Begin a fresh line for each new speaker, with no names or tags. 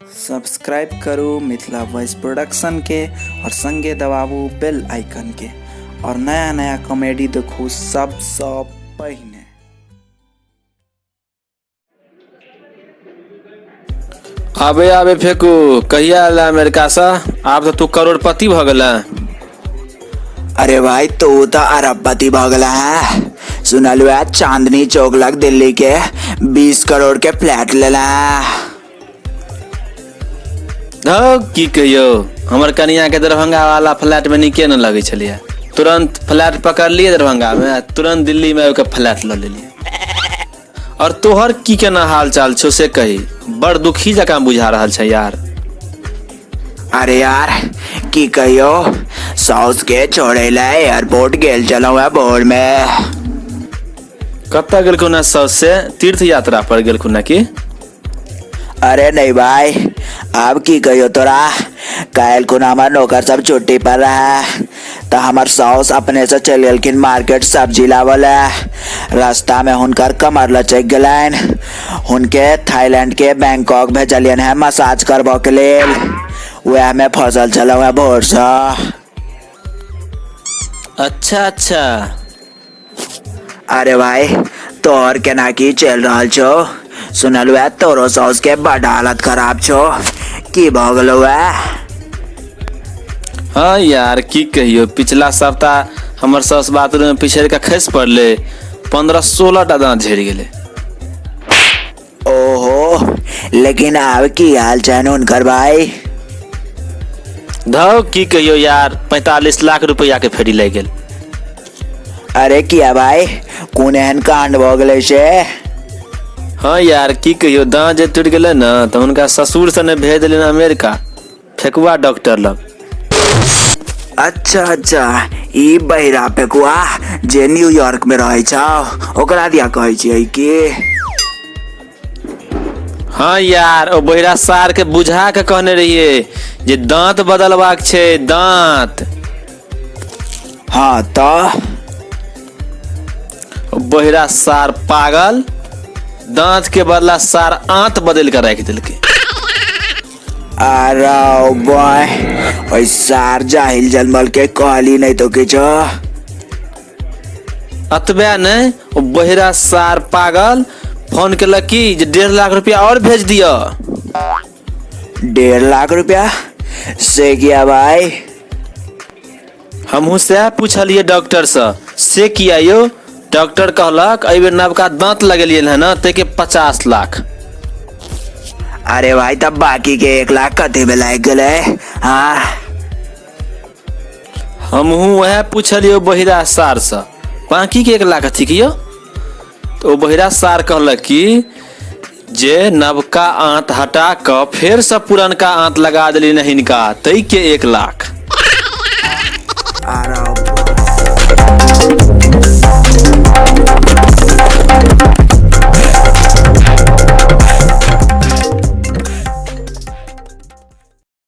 Subscribe करू Mithila voice production के और संगे दबाबू बेल आइकन के और नया नया कॉमेडी देखू सबसँ पहिने।
आबे आबे फेकू, कहिया एला अमेरिका से? आब तऽ तू करोड़पति भऽ गेला।
अरे भाई तू तो अरबपति भऽ गेला है। सुनलू है चांदनी चौक लग दिल्ली के 20 करोड़ के फ्लैट लेला है।
धौ की कहियौ, हमर कनिया के दरभंगा वाला फ्लैट में नीके न लगै छलियै। तुरंत फ्लैट पकड़लियै दरभंगा में आ तुरंत दिल्ली में आबि के फ्लैट लऽ लेलियै। और तोहर की केना हाल चाल छौ से कही, बड़ दुखी जकाँ बुझा रहल छै यार।
अरे यार की कहियो, साउस के छोड़े ला एयरपोर्ट गेल छलहुँ है भोर में।
कतऽ गेलखुन है साउस से? तीर्थ यात्रा पर गेलखुन है की?
अरे नहीं भाई, आब की कहियो तोरा, काल्हि खुना हमर नौकर सब छुट्टी पर रहे तऽ हमर साउस अपने से चलि गेलखिन मार्केट सब्जी लाबऽ ले। रास्ता में हुनकर कमर लचकि गेलनि, हुनके थाईलैंड के बैंकॉक भेजलियनि है मसाज करबऽ के लेल। वएह में फंसल छलहुँ है भोर से।
अच्छा अच्छा।
अरे भाई तोहर केना की चलि रहल छौ? सुनलहुँ है तोरो साउस के बड हालत खराब छौ, की भऽ गेलौ है?
हाँ यार की कहियो, पिछला सप्ताह हमर साउस बाथरूम में पिछड़ के खसि पड़ले, 15-16 टा दांत झड़ि गेलै।
ओहो, लेकिन आब की हाल छनि हुनकर भाई?
धौ की कहियो यार, 45 लाख रुपया के फेरी लागि गेल।
अरे किया भाई, कोन एहन कांड भऽ गेलै से?
हाँ यार की कहियो, दांत जे टूटि गेलै ने तऽ हुनका ससुर से ने भेज देलनि अमेरिका फेकुआ डॉक्टर लग।
अच्छा अच्छा, ई बहिरा फेकुआ जे न्यूयॉर्क में रहै छौ ओकरा दिया कहै छियै की?
हाँ यार, ओ बहिरा सार के बुझा के कहने रहिए जे दांत बदलबाक छै, दांत।
हाँ तऽ?
ओ बहिरा सार पागल दांत के बदला सार आंत बदल के राखि देलकै।
अरे बॉय, ओइ सार जाहिल जनमल के कहली नहीं तो किछो।
अतबे नहीं, ओ बहिरा सार पागल फोन केलक की जे 1.5 लाख रुपया और भेज दिअ।
1.5 लाख रुपया से किया भाई?
हमहूँ सएह पूछलियै डॉक्टर से, से किया यौ? डॉक्टर कहलक एहि बेर नवका दांत लगेलियै हँ ने ताहिके 50 लाख।
अरे भाई तब बाकी के 1 लाख कथी में लागि गेलै? हाँ
हमहूँ वएह पूछलियै बहिरा सार से, बाकी के 1 लाख कथी के यौ? तऽ ओ बहिरा सार कहलक कि जे नवका आंत हटा कऽ फेरसँ पुरनका आंत लगा देलियै हिनका ताहिके 1 लाख।
अरे